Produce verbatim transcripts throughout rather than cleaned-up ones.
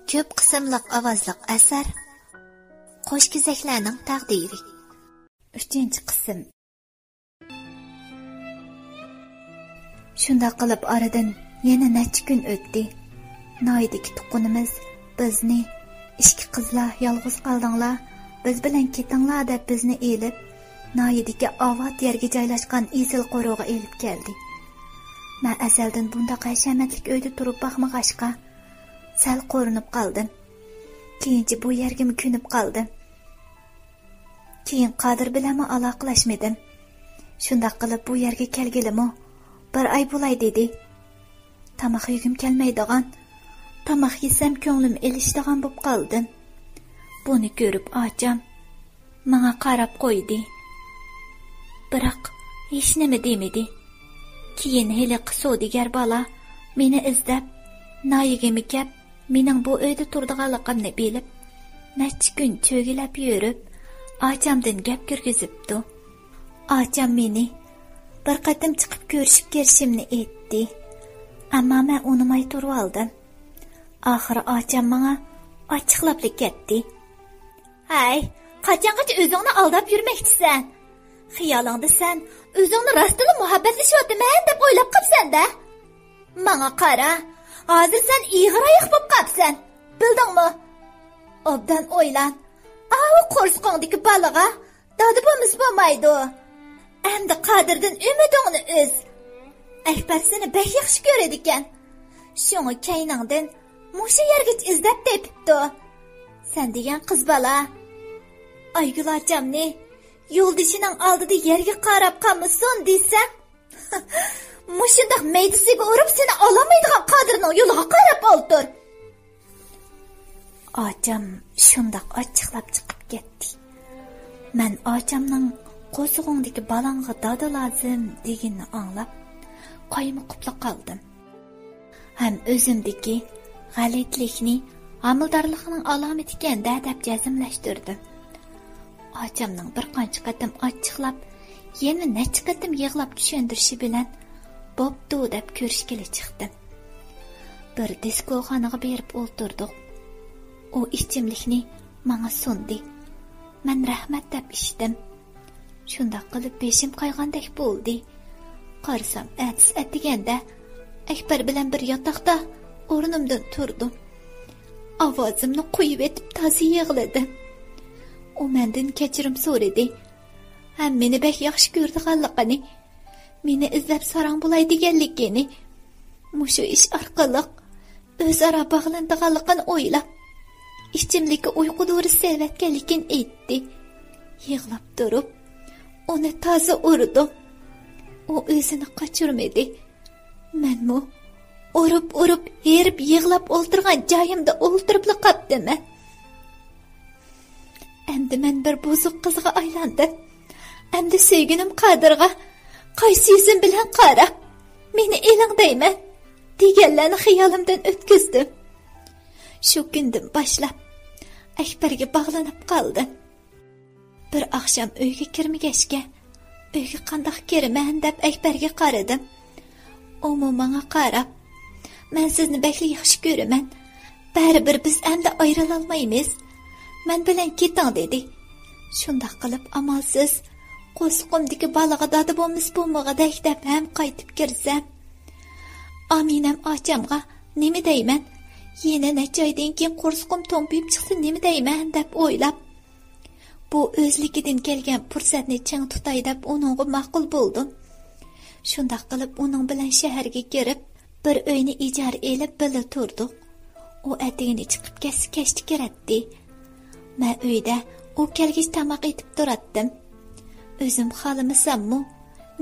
كۆپ قىسىملىق ئاۋازلىق ئەسەر. قوشكېزەكلەرنىڭ تەقدىرى. ئۈچىنچى قىسىم. شۇنداق قىلىپ ئارىدىن يەنە نەچچە كۈن ئۆتتى. ناھىيەدىكى تۇغقىنىمىز بىزنى، «ئىككى قىزلار يالغۇز قالدىڭلار، بىز بىلەن كېتىڭلار» دەپ بىزنى ئېلىپ، ناھىيەدىكى ئاۋات يەرگە جايلاشقان ئېسىل قورۇغا ئېلىپ كەلدى. مەن ئەزەلدىن بۇنداق ھەشەمەتلىك ئۆيدە تۇرۇپ باقمىغاچقا، سەل قورۇنۇپ قالدىم. كېيىنچە بۇ يەرگىمۇ كۆنۈپ قالدىم. كېيىن قادىر بىلەنمۇ ئالاقىلەشمىدىم. شۇنداق قىلىپ بۇ يەرگە كەلگىلىمۇ بىر ئاي بولاي دېدى. تاماق يېگۈم كەلمەيدىغان، تاماق يېسەم كۆڭلۈم ئېلىشىدىغان بولۇپ قالدىم. بۇنى كۆرۈپ ئاچام ماڭا قاراپ قويدى. بىراق ھېچنېمە دېمىدى. كېيىن ھېلىقى سودىگەر بالا مېنى ئىزدەپ، ناھىيەگىمۇ كەپ، مېنىڭ بۇ ئۆيدە تۇرىدىغانلىقىمنى بىلىپ، نەچچە كۈن چۆگىلەپ يۈرۈپ، ئاچامدىن گەپ كىرگۈزۈپتۇ. ئاچام مېنى بىر قېتىم چىقىپ كۆرۈشۈپ كېلىشىمنى ئېيتتى. ئەمما مەن ئۇنىماي تۇرۇۋالدىم. ئاخىرى ئاچام ماڭا ئاچچىقلاپلا كەتتى. ھەي، قاچانغىچە ئۆزۈڭنى ئالداپ يۈرمەكچىسەن؟ خىيالىڭدا سەن ئۆزۈڭنى راستتىنلا مۇھەببەتلىشىۋاتىمەن دەپ ئويلاپ قاپسەن-دە. ماڭا قارا، ھازىر سەن ئېغىر ئاياق بولۇپ قاپسەن. بىلدىڭمۇ؟ ئوبدان ئويلان. ئاۋۇ قورسىقىڭدىكى بالىغا دادا بولمىسا بولمايدۇ. ئەمدى قادىردىن ئۈمىدىڭنى ئۈز. ئەكبەر سېنى بەك ياخشى كۆرىدىكەن. شۇڭا كەينىڭدىن مۇشۇ يەرگىچە ئىزدەپ تېپىپتۇ. سەن دېگەن قىز بالا. ئايگۈل ئاچامنى يولدىشىنىڭ ئالدىدا يەرگە قاراپ قالمىسۇن دېسەم، مۇشۇنداق مەيدىسىگە ئۇرۇپ سېنى ئالالمايدىغان قادىرنىڭ يولىغا قاراپ ئولتۇر. ئاچام شۇنداق ئاچچىقلاپ چىقىپ كەتتى. مەن ئاچامنىڭ «قورسىقىڭدىكى بالاڭغا دادا لازىم» دېگىنىنى ئاڭلاپ، قايمۇقۇپلا قالدىم. ھەم ئۆزۈمدىكى غەلىتىلىكنى ھامىلىدارلىقنىڭ ئالامىتىكەن-دە دەپ جەزملەشتۈردۈم. ئاچامنىڭ بىر قانچە قېتىم ئاچچىقلاپ، يەنە نەچچە قېتىم يىغلاپ چۈشەندۈرۈشى بىلەن، بوپتۇ دەپ كۆرۈشكىلى چىقتىم. بىر دىسكوخانىغا بېرىپ ئولتۇردۇق. ئۇ ئىچىملىكنى ماڭا سۇندى. مەن رەھمەت دەپ ئىچتىم. شۇنداق قىلىپ بېشىم قايغاندەك بولدى. قارىسام، ئەتىسى ئەتىگەندە ئەكبەر بىلەن بىر ياتاقتا ئورنۇمدىن تۇردۇم. ئاۋازىمنى قويۇۋېتىپ تازا يىغلىدىم. ئۇ مەندىن كەچۈرۈم سورىدى. ھەم مېنى بەك ياخشى كۆرىدىغانلىقىنى، مېنى ئىزدەپ ساراڭ بولاي دېگەنلىكىنى، مۇشۇ ئىش ئارقىلىق ئۆزئارا باغلىنىدىغانلىقىنى ئويلاپ، ئىچىملىككە ئۇيقۇ دورىسى سېلىۋەتكەنلىكىنى ئېيتتى. يىغلاپ تۇرۇپ، ئۇنى تازا ئۇردۇم. ئۇ ئۆزىنى قاچۇرمىدى. مەنمۇ ئۇرۇپ-ئۇرۇپ، ھېرىپ يىغلاپ ئولتۇرغان جايىمدا ئولتۇرۇپلا قاپتىمەن. ئەمدى مەن بىر بۇزۇق قىزغا ئايلاندىم. ئەمدى سۆيگۈنۈم قادىرغا قايسى يۈزۈم بىلەن قاراپ، «مېنى ئېلىڭ» دەيمەن دېگەنلەرنى خىيالىمدىن ئۆتكۈزدۈم. شۇ كۈندىن باشلاپ ئەكبەرگە باغلىنىپ قالدىم. بىر ئاخشام ئۆيگە كىرمىگەچكە، ئۆيگە قانداق كىرىمەن دەپ ئەكبەرگە قارىدىم. ئۇمۇ ماڭا قاراپ، «مەن سىزنى بەكلا ياخشى كۆرىمەن. بەرىبىر بىز ئەمدى ئايرىلالمايمىز. مەن بىلەن كېتىڭ» دېدى. شۇنداق قىلىپ ئامالسىز، قورسىقىمدىكى بالىغا دادا بولمىسا بولمىغۇدەك دەپ ھەم قايتىپ كىرسەم، ئامىنەم ئاچامغا نېمە دەيمەن؟ يەنە نەچچە ئايدىن كېيىن قورسىقىم تومپىيىپ چىقسا نېمە دەيمەن دەپ ئويلاپ، بۇ ئۆزلۈكىدىن كەلگەن پۇرسەتنى چىڭ تۇتاي دەپ ئۇنىڭغا ماقۇل بولدۇم. شۇنداق قىلىپ ئۇنىڭ بىلەن شەھەرگە كىرىپ، بىر ئۆينى ئىجارە ئېلىپ بىللە تۇردۇق. ئۇ ئەتىگىنى چىقىپ كەتسە كەچتە كىرەتتى. مەن ئۆيدە ئۇ كەلگۈچە تاماق ئېتىپ تۇراتتىم. ئۆزۈم خالىمىساممۇ،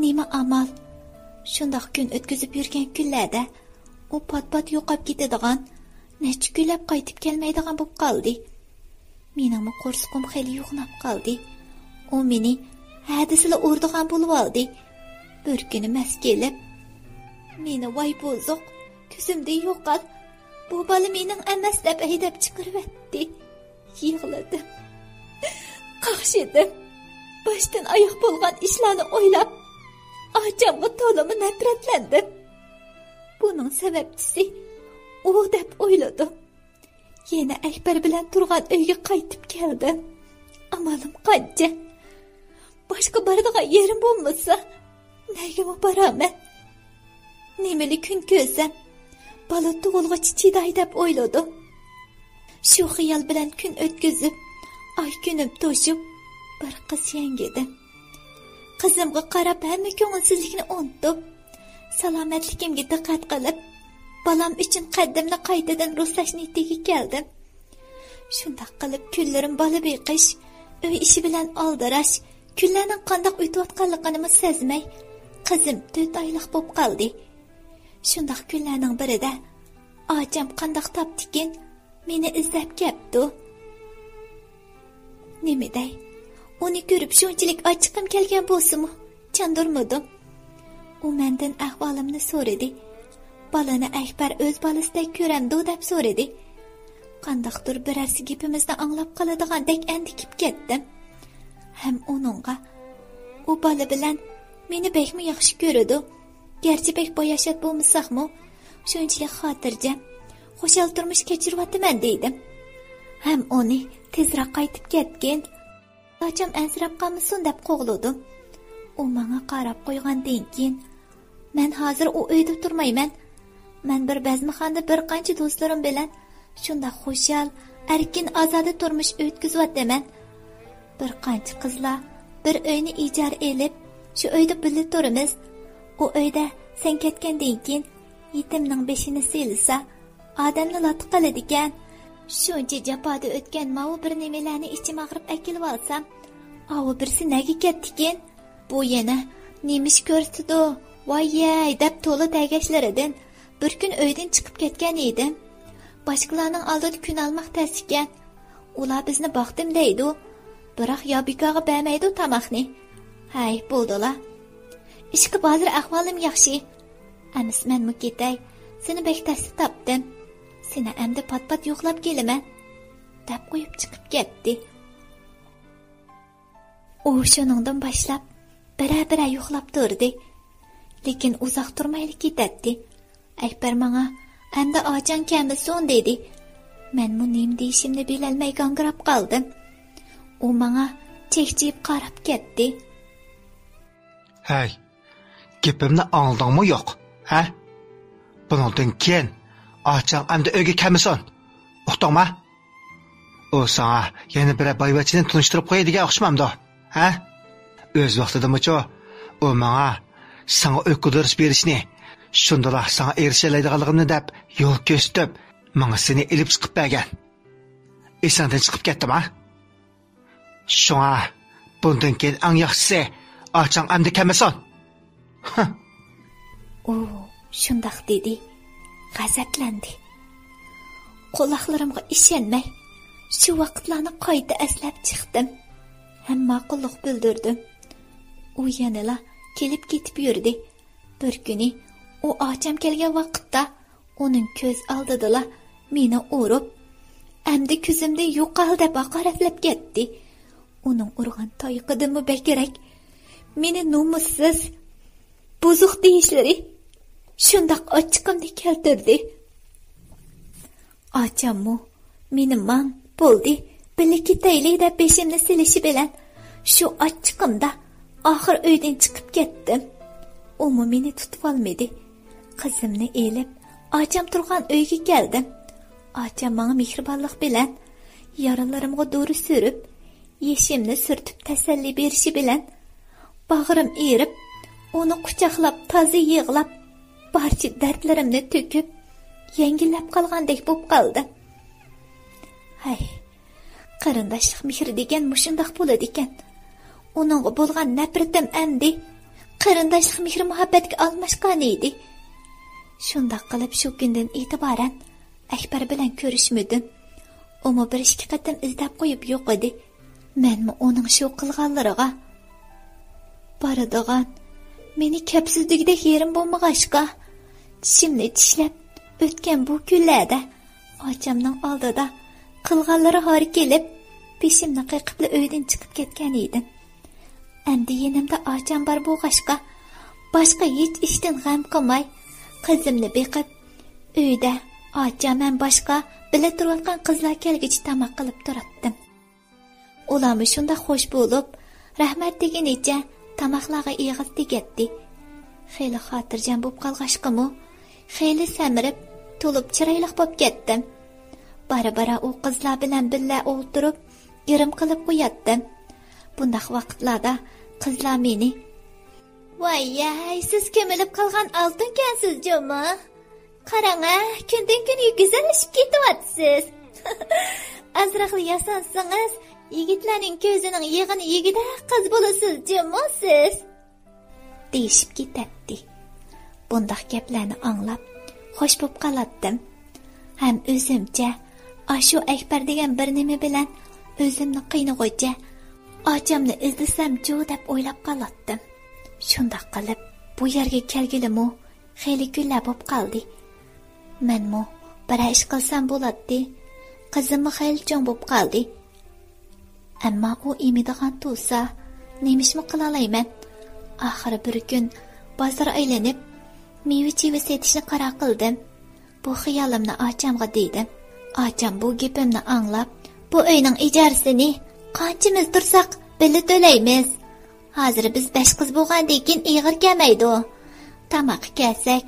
نېمە ئامال؟ شۇنداق كۈن ئۆتكۈزۈپ يۈرگەن كۈنلەردە ئۇ پات-پات يوقاپ كېتىدىغان، نەچچە كۈنلەپ قايتىپ كەلمەيدىغان بولۇپ قالدى. مېنىڭمۇ قورسىقىم خېلى يوغىناپ قالدى. ئۇ مېنى ھە دېسىلا ئۇرىدىغان بولۇۋالدى. بىر كۈنى مەس كېلىپ، مېنى، «ۋاي بۇزۇق، كۆزۈمدىن يوقال، بۇ بالا مېنىڭ ئەمەس» دەپ ھەيدەپ چىقىرىۋەتتى. يىغلىدىم. قاقشىدىم. باشتىن ئاياق بولغان ئىشلارنى ئويلاپ، ئاچامغا تولىمۇ نەپرەتلەندىم. بۇنىڭ سەۋەبچىسى ئۇ دەپ ئويلىدىم. يەنە ئەكبەر بىلەن تۇرغان ئۆيگە قايتىپ كەلدىم. ئامالىم قانچە؟ باشقا بارىدىغان يېرىم بولمىسا، نەگىمۇ بارامەن؟ نېمىلا كۈن كۆرسەم، بالا تۇغۇلغۇچە چىداي دەپ ئويلىدىم. شۇ خىيال بىلەن كۈن ئۆتكۈزۈپ، ئاي كۈنۈم توشۇپ، بىر قىز يەڭگىدىم. قىزىمغا قاراپ ھەممە كۆڭۈلسىزلىكنى ئۇنتۇپ، سالامەتلىكىمگە دىققەت قىلىپ، بالام ئۈچۈن قەددىمنى قايتىدىن رۇسلاش نىيىتىگە كەلدىم. شۇنداق قىلىپ كۈنلىرىم بالا بېقىش، ئۆي ئىشى بىلەن ئالدىراش، كۈنلەرنىڭ قانداق ئۆتۈۋاتقانلىقىنىمۇ سەزمەي، قىزىم تۆت ئايلىق بولۇپ قالدى. شۇنداق كۈنلەرنىڭ بىرىدە ئاچام قانداق تاپتىكىن، مېنى ئىزدەپ كەپتۇ. نېمە دەي؟ ئۇنى كۆرۈپ شۇنچىلىك ئاچچىقىم كەلگەن بولسىمۇ، چاندۇرمىدىم. ئۇ مەندىن ئەھۋالىمنى سورىدى. بالىنى ئەكبەر ئۆز بالىسىدەك كۆرەمدۇ دەپ سورىدى. قانداقتۇر بىرەرسى گېپىمىزنى ئاڭلاپ قالىدىغاندەك ئەندىكىپ كەتتىم. ھەم ئۇنىڭغا، ئۇ بالا بىلەن مېنى بەكمۇ ياخشى كۆرىدۇ. گەرچە بەك باياشات بولمىساقمۇ، شۇنچىلىك خاتىرجەم، خۇشال تۇرمۇش كەچۈرۈۋاتىمەن دېدىم. ھەم ئۇنى تېزرەك قايتىپ كەتكىن، ئاچام ئەنسىرەپ قالمىسۇن دەپ قوغلىدىم. ئۇ ماڭا قاراپ قويغاندىن كېيىن، مەن ھازىر ئۇ ئۆيدە تۇرمايمەن. مەن بىر بەزمىخانىدا بىر قانچە دوستلىرىم بىلەن شۇنداق خۇشال، ئەركىن، ئازادە تۇرمۇش ئۆتكۈزۈۋاتىمەن. بىر قانچە قىزلار بىر ئۆينى ئىجارە ئېلىپ، شۇ ئۆيدە بىللە تۇرىمىز. ئۇ ئۆيدە سەن كەتكەندىن كېيىن يېتىمنىڭ بېشىنى سىيلىسا، ئادەمنى لاتا قىلىدىكەن. شۇنچە جاپادا ئۆتكەن ماۋۇ بىر نېمىلەرنى ئىچىم ئاغرىپ ئەكېلىۋالسام، ئاۋۇ بىرسى نەگە كەتتىكىن؟ بۇ يەنە نېمە ئىش كۆرسىتىدۇ؟ ۋاي يەي دەپ تولا تەگەشلىرىدىن بىر كۈن ئۆيدىن چىقىپ كەتكەن ئىدىم. باشقىلارنىڭ ئالدىدا كۈن ئالماق تەس ئىكەن. ئۇلار بىزنى باقتىم دەيدۇ، بىراق يابىكاغا بەرمەيدۇ تاماقنى. ھەي، بولدىلا. ئىشقىلىپ ھازىر ئەھۋالىم ياخشى. ئەمىسە مەنمۇ كېتەي، سېنى بەك تەستە تاپتىم. سېنى ئەمدى پات-پات يوقلاپ كېلىمەن، دەپ قويۇپ چىقىپ كەتتى. ئۇ شۇنىڭدىن باشلاپ بىرە-بىرە يوقلاپ تۇردى. لېكىن ئۇزاق تۇرمايلا كېتەتتى. ئەكبەر ماڭا، ئەمدى ئاچاڭ كەلمىسۇن دېدى. مەنمۇ نېمە دېيىشىمنى بىلەلمەي گاڭگىراپ قالدىم. ئۇ ماڭا چەكچىيىپ قاراپ كەتتى. ھەي، گېپىمنى ئاڭلىدىڭمۇ يوق؟ ھە؟ بۇنىڭدىن كېيىن ئاچاڭ ئەمدى ئۆيگە كەلمىسۇن. ئۇقتۇڭما؟ ئۇ ساڭا يەنە بىرەر بايۋەچچىنى تونۇشتۇرۇپ قوياي دېگەن ئوخشىمامدۇ؟ ھە؟ ئۆز ۋاقتىدىمۇچۇ ئۇ ماڭا ساڭا ئۆي قىدۇرۇش بېرىشنى، شۇندىلا ساڭا ئېرىشەلەيدىغانلىقىمنى دەپ يول كۆرسىتىپ، ماڭا سېنى ئېلىپ چىقىپ بەرگەن. ئېسىڭدىن چىقىپ كەتتىما؟ شۇڭا بۇندىن كېيىن ئەڭ ياخشىسى ئاچاڭ ئەمدى كەلمىسۇن. ھە. ئۇ شۇنداق دېدى، غەزەپلەندى. قۇلاقلىرىمغا ئىشەنمەي، شۇ ۋاقىتلارنى قايتا ئەسلەپ چىقتىم. ھەم ماقۇللۇق بىلدۈردۈم. ئۇ يەنىلا كېلىپ كېتىپ يۈردى. بىر كۈنى ئۇ ئاچام كەلگەن ۋاقىتتا ئۇنىڭ كۆز ئالدىدىلا مېنى ئۇرۇپ، ئەمدى كۆزۈمدىن يوقال دەپ ھاقارەتلەپ كەتتى. ئۇنىڭ ئۇرغان تايىقىدىنمۇ بەكرەك مېنى نومۇسسىز، بۇزۇق دېيىشلىرى شۇنداق ئاچچىقىمنى كەلتۈردى. ئاچاممۇ مېنى ماڭ، بولدى، بىللە كېتەيلى دەپ بېشىمنى سېلىشى بىلەن شۇ ئاچچىقىمدا ئاخىر ئۆيدىن چىقىپ كەتتىم. ئۇمۇ مېنى تۇتۇۋالمىدى. قىزىمنى ئېلىپ ئاچام تۇرغان ئۆيگە كەلدىم. ئاچام ماڭا مېھرىبانلىق بىلەن يارىلىرىمغا دورا سۈرۈپ، يېشىمنى سۈرتۈپ تەسەللى بېرىشى بىلەن باغرىم ئېرىپ، ئۇنى قۇچاقلاپ تازا يىغلاپ، بارچە دەردلىرىمنى تۆكۈپ، يەڭگىللەپ قالغاندەك بولۇپ قالدىم. ھەي، قېرىنداشلىق مېھرى دېگەن مۇشۇنداق بولىدىكەن. ئۇنىڭغا بولغان نەپرىتىم ئەمدى قېرىنداشلىق مېھرى مۇھەببەتكە ئالماشقان ئىدى. شۇنداق قىلىپ شۇ كۈندىن ئېتىبارەن ئەكبەر بىلەن كۆرۈشمىدىم. ئۇمۇ بىر ئىككى قېتىم ئىزدەپ قويۇپ يوقىدى. مەنمۇ ئۇنىڭ شۇ قىلغانلىرىغا بارىدىغان، مېنى كەپسىز دېگۈدەك يېرىم بولمىغاچقا، چىشىمنى چىشلەپ ئۆتكەن بۇ كۈنلەردە ئاچامنىڭ ئالدىدا قىلغانلىرى ھار كېلىپ، بېشىمنى قېقىپلا ئۆيدىن چىقىپ كەتكەن ئىدىم. ئەمدى يېنىمدا ئاچام بار بولغاچقا، باشقا ھېچ ئىشتىن غەم قىلماي، قىزىمنى بېقىپ، ئۆيدە ئاچام ھەم باشقا بىللە تۇرۇۋاتقان قىزلار كەلگۈچە تاماق قىلىپ تۇراتتىم. ئۇلارمۇ شۇنداق خوش بولۇپ، رەھمەت دېگىنىچە تاماقلارغا ئېغىز تېگەتتى. خېلى خاتىرجەم بولۇپ قالغاچقىمۇ، خېلى سەمرىپ، تولۇپ چىرايلىق بولۇپ كەتتىم. بارا-بارا ئۇ قىزلار بىلەن بىللە ئولتۇرۇپ، گىرىم قىلىپ قوياتتىم. بۇنداق ۋاقىتلاردا قىزلار مېنى، ۋاي-يەي، سىز كۆمۈلۈپ قالغان ئالتۇنكەنسىز جۇمۇ. قاراڭ-ە، كۈندىن-كۈنگە گۈزەللىشىپ كېتىۋاتىسىز. ئازراقلا ياسانسىڭىز، يىگىتلەرنىڭ كۆزىنىڭ يېغىنى يېگۈدەك قىز بولىسىز جۇمۇ سىز، دېيىشىپ كېتەتتى. بۇنداق گەپلەرنى ئاڭلاپ، خوش بولۇپ قالاتتىم. ھەم ئۆزۈمچە، ئاشۇ ئەكبەر دېگەن بىر نېمە بىلەن ئۆزۈمنى قىينىغۇچە، ئاچامنى ئىزدىسەمچۇ دەپ ئويلاپ قالاتتىم. شۇنداق قىلىپ، بۇ يەرگە كەلگىلىمۇ خېلى كۈنلەر بولۇپ قالدى. مەنمۇ بىرەر ئىش قىلسام بولاتتى. قىزىممۇ خېلى چوڭ بولۇپ قالدى. ئەمما ئۇ ئېمىدىغان تۇرسا، نېمىشمۇ قىلالايمەن؟ ئاخىرى بىر كۈن بازار ئايلىنىپ، مېۋە-چېۋە سېتىشنى قارار قىلدىم. بۇ خىيالىمنى ئاچامغا دېدىم. ئاچام بۇ گېپىمنى ئاڭلاپ، بۇ ئۆينىڭ ئىجارىسىنى قانچىمىز تۇرساق بىللە تۆلەيمىز. ھازىر بىز بەش قىز بولغاندىن كېيىن ئېغىر كەلمەيدۇ. تاماققا كەلسەك،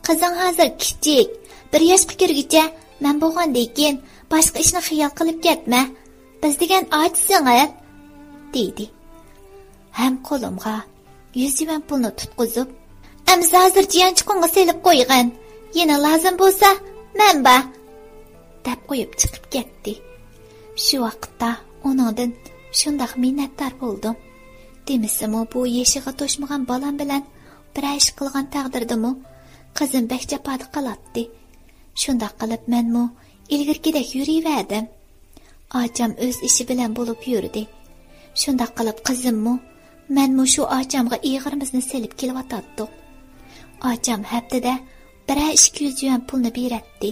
قىزىڭ ھازىر كىچىك، بىر ياشقا كىرگۈچە مەن بولغاندىن كېيىن باشقا ئىشنى خىيال قىلىپ كەتمە. بىز دېگەن ئاچ سىڭىل، دېدى. ھەم قولۇمغا يۈز يۈەن پۇلنى تۇتقۇزۇپ، ئەمىسە ھازىر جىيەنچۇقۇڭغا سېلىپ قويغىن، يەنە لازىم بولسا مەن بار، دەپ قويۇپ چىقىپ كەتتى. شۇ ۋاقىتتا ئۇنىڭدىن شۇنداق مىننەتدار بولدۇم. دېمىسىمۇ بۇ يېشىغا توشمىغان بالام بىلەن بىرەر ئىش قىلغان تەقدىردىمۇ قىزىم بەك جاپادا قالاتتى. شۇنداق قىلىپ مەنمۇ ئىلگىرىكىدەك يۈرۈۋەردىم. ئاچام ئۆز ئىشى بىلەن بولۇپ يۈردى. شۇنداق قىلىپ قىزىممۇ، مەنمۇ شۇ ئاچامغا ئېغىرىمىزنى سېلىپ كېلىۋاتاتتۇق. ئاچام ھەپتىدە بىرەر ئىككى يۈز يۈەن پۇلنى بېرەتتى.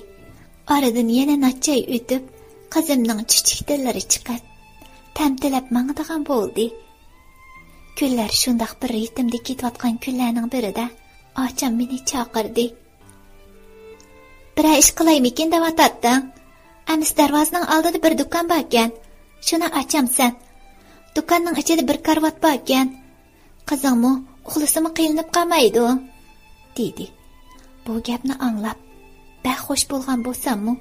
ئارىدىن يەنە ناچچە ئاي ئۆتۈپ، قىزىمنىڭ چۈچۈك تىللىرى چىقىپ، تەمتىلەپ ماڭىدىغان بولدى. كۈنلەر شۇنداق بىر رىتىمدا كېتىۋاتقان كۈنلەرنىڭ بىرىدە ئاچام مېنى چاقىردى. بىرەر ئىش قىلايمىكىن دەۋاتاتتىڭ؟ ئەمىسە دەرۋازىنىڭ ئالدىدا بىر دۇكان باركەن. شۇنى ئاچامسەن. دۇكاننىڭ ئىچىدە بىر كارىۋات باركەن. قىزىڭمۇ ئۇخلىسىمۇ قىينىلىپ قالمايدۇ، دېدى. بۇ گەپنى ئاڭلاپ، بەك خوش بولغان بولساممۇ،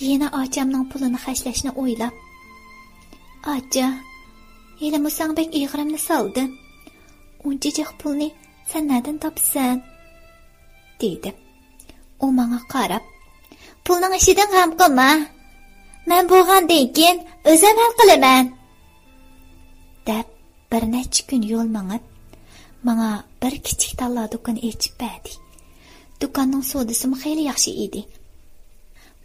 يەنە ئاچامنىڭ پۇلىنى خەجلەشنى ئويلاپ، ئاچا، ھېلىمۇ ساڭا بەك ئېغىرىمنى سالدىم. ئۇنچە جىق پۇلنى سەن نەدىن تاپىسەن؟ دېدىم. ئۇ ماڭا قاراپ، پۇلنىڭ ئىشىدىن غەم قىلما. مەن بولغاندىن كېيىن ئۆزۈم ھەل قىلىمەن، دەپ، بىر نەچچە كۈن يول مېڭىپ، ماڭا بىر كىچىك تاللا دۇكان ئېچىپ بەردى. دۇكاننىڭ سودىسىمۇ خېلى ياخشى ئىدى.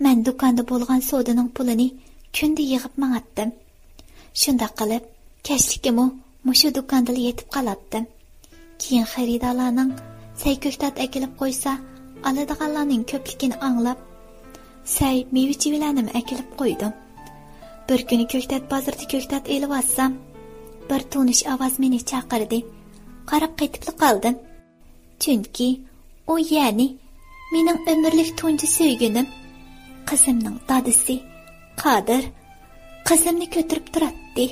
مەن دۇكاندا بولغان سودىنىڭ پۇلىنى كۈندە يىغىپ ماڭاتتىم. شۇنداق قىلىپ، كەچلىكىمۇ مۇشۇ دۇكاندىلا يېتىپ قالاتتىم. كېيىن خېرىدارلارنىڭ سەي كۆكتات ئەكېلىپ قويسا، ئالىدىغانلارنىڭ كۆپلۈكىنى ئاڭلاپ، سەي مېۋە-چېۋىلەرنىمۇ ئەكېلىپ قويدۇم. بىر كۈنى كۆكتات بازىرىدا كۆكتات ئېلىۋاتسام، بىر تونۇش ئاۋاز مېنى چاقىردى. قاراپ قېتىپلا قالدىم. چۈنكى ئۇ، يەنى مېنىڭ ئۆمۈرلۈك تۇنجى سۆيگۈنۈم، قىزىمنىڭ دادىسى قادىر قىزىمنى كۆتۈرۈپ تۇراتتى.